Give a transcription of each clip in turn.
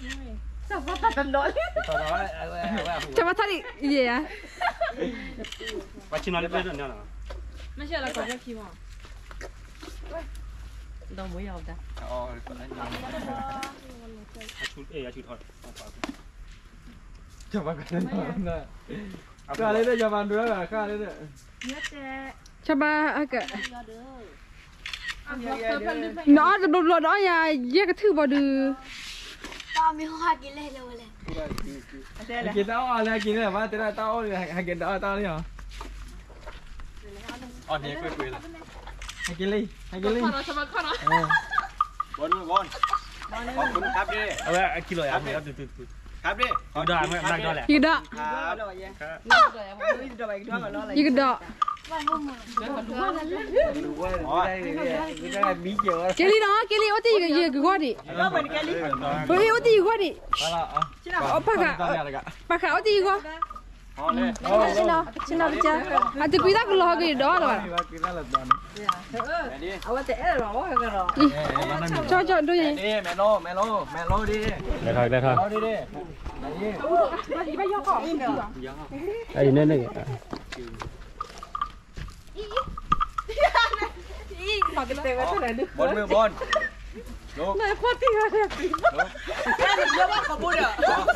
တၢ်ဘၣ်ထီၣ်ဒံးယဲၢ်ဧါ. ပှၤဆ့ၣ်နီၤလၢပျဲၢ်နီၤနီၤ. မ့ၢ်လၢကီၢ်ဘျီခံမး. ဒီးမူယီၤဒၣ်. အဆူၣ်ထီၣ်. ဃၣ်လၢဒၣ် ယမၤဒိၣ်ဃၣ်လၢဒၣ်. ဆဘၣ်ဟဲက့ၤ နအီၣ်တဘျီဘျီဒီး ယဲၢ်ကထုၣ်ဘီဒုး. တၢ်မ့ၢ်ဟဲက့ၤလဲၣ်လဲၣ်ဝဲလဲၣ်. ဟဲက့ၤတၢ်အီၣ်လၢဟဲက့ၤန့ၣ် ဘၣ်တဲဒၣ်တၢ်အီၣ်လၢဟဲက့ၤတၢ်အီၣ်တၢ်လီၤ. ဟဲက့ၤလံ ဟဲက့ၤလံ. ဘီနုဘီနု အဝဲအကံလိာ်ယၤ ဟဲက့ၤလံ. ယကဒီး ယကဒီး က့ၤလံနီၤ က့ၤလံ အိၣ်တ့ၢ်ယဂီၢ်ဒံး, အိၣ်တ့ၢ်ယဂီၢ်ဒံး, ပှၤဃးအိၣ်တ့ၢ်ယဂီၢ်, အတကွံသးကလီၤဟီက့ၤဒီးလီၤ. ကၠီကၠီဒိယဲၢ်, ဘီနုဘီနု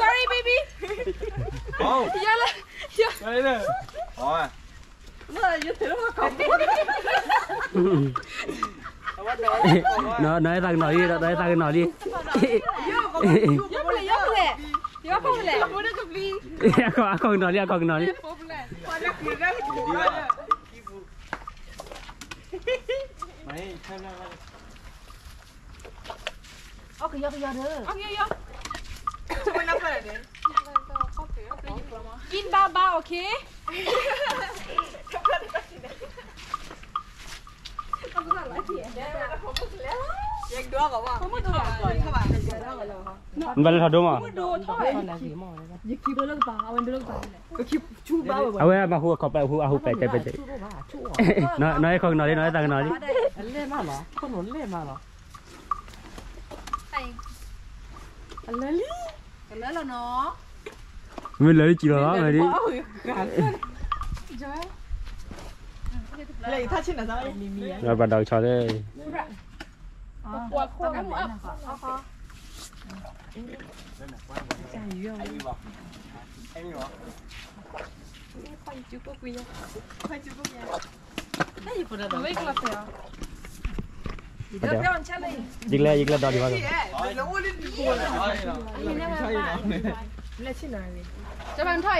Sorry baby. ယလၢ နီၢ်နီၢ်အဲၣ်သးကနီၤလံ နီၢ်အဲၣ်သးကနီၤလံ အခိၣ်ကနီၤလံ အခိၣ်ကနီၤလံ ကံဘါဘါ okay. နဘၣ်လဲၤထီၣ်ဒိမး အဝဲမၤဟူအခီၣ်ပဲာ်ဟူအဟူပဲာ်တဲပဲာ်တဲ နီၢ်အဲၣ်ခိၣ်ကနီၤလံ နီၢ်အဲၣ်သးကနီၤလံ အလၢလံ မ့ၢ်လၢလံကံလီၤလီၤ မ့ၢ်ဒ် လၢယထါဆ့ၣ်နီၤသး လၢဘၣ်ဒီးကဆီလၢ ယကလဲၤ ယကလဲၤဒီးဒံးဘၣ်ဒီး လၢဆ့ၣ်နီၤ